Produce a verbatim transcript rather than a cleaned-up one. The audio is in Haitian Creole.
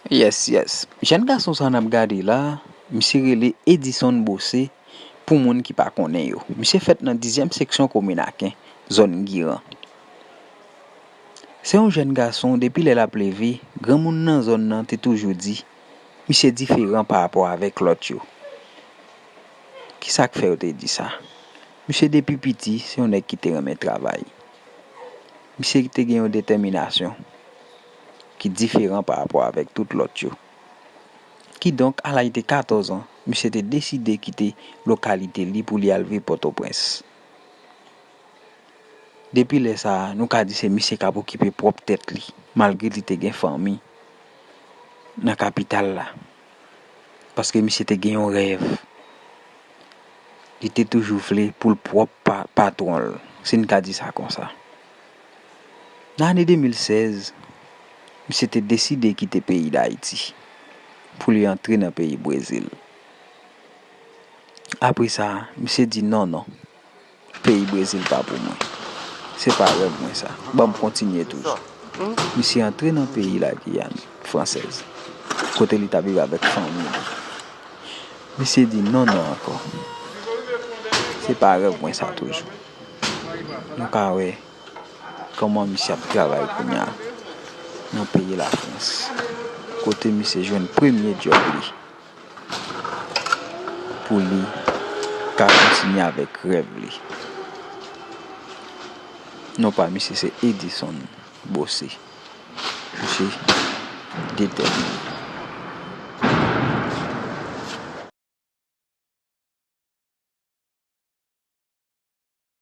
Yes, yes. Jèn gason sa n ap gade la, misye rele Edison Bossé, pou moun ki pa konnen yo. Misye fèt nan dizyèm seksyon komin Aken, zòn Giran. Se yon jèn gason, depi lè l ap leve, granmoun nan zòn nan te toujou di, misye diferan pa rapò avèk lòt yo. Kisa k fè yo te di sa? Misye depi piti, se yon nèg ki te renmen travay. Misye te gen yon detèminasyon ki diferan pa rapò avèk tout lòt yo. Kidonk, a laj de katòz an, misye te deside kite lokalite li pou li al viv Pòtoprens. Depi lè sa a, nou ka di se misye k ap okipe pwòp tèt li, malgre li te gen fanmi nan kapital la. Paske misye te gen yon rèv. Li te toujou vle pou l pwòp pa, patwon l, si n ka di sa konsa. Nan ane de mil sèz, misye te deside kite peyi Dayiti pou li antre nan peyi Brezil. Apre sa, misye di non, non. Peyi Brezil pa pou mwen. Se pa rèv mwen sa. Ban m kontinye toujou. Misye antre nan peyi Lagiyàn fransèz, kote li t ap viv avèk fanmi li. Misye di non, non ankò. Se pa rèv mwen sa toujou. Nou ka wè kòman misye ap travay kounye a nan peyi Lafrans, kote misye jwenn premye djòb li pou li ka kontinye avèk rèv li. Non pa misye se Edison Bossé. Misye detèmine.